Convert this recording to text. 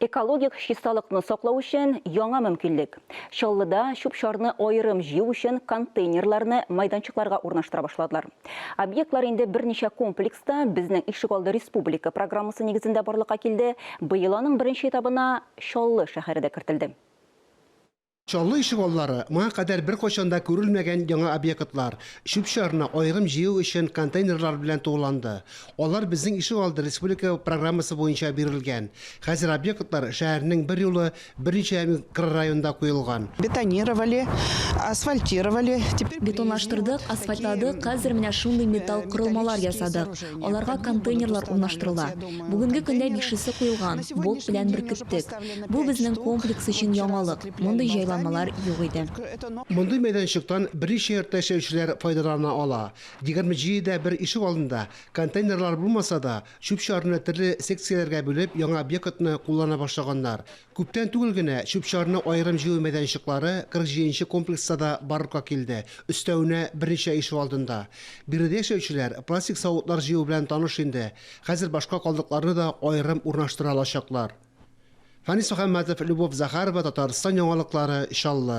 Экологик чисталыкны саклау өчен яңа мөмкинлек. Чаллыда чүп-чарны аерым җыю өчен контейнерларны майданчыкларга урнаштыра башладылар. Объектлар инде берничә комплекста Безнең ишегалды республика программасы нигезендә барлыкка килде. Быел аның беренче этабына Чаллы шәһәре дә кертелде. Чаллы ишегаллары, моңа кадәр беркайчан да күрелмәгән яңа объектлар, чүп-чарны аерым җыю өчен контейнерлар белән тулыланды. Алар Безнең ишегалды республика программасы буенча бирелгән. Хәзер объектлар шәһәрнең берьюлы берничә микрорайонында куелган. Бетонировали, асфальтировали. Теперь Бетонлаштырдык, асфальтладык, хәзер менә шундый металл корылмалар ясадык. Аларга контейнерлар урнаштырыла. Бүгенге көндә бишесе куелган, болт белән беркеттек. Бу безнең комплекс өчен яңалык, мондый җайланмалар юк иде. Мондый мәйданчыктан берничә йортта яшәүчеләр файдалана ала. 27 дә бер ишек алдында контейнерлар булмаса да, чүп-чарны төрле секцияләргә бүлеп, яңа объектны куллана башлаганнар. Күптән түгел генә чүп-чарны аерым җыю мәйданчыклары 47 нче комплекста да барлыкка килде, өстәвенә, берничә ишек алдында. Биредә яшәүчеләр пластик савытлар җыю белән таныш инде, хәзер башка калдыкларны да аерым урнаштыра алачаклар. Фәнис Мөхәммәтов, Любовь Захарова, Татарстан яңалыклары, Чаллы.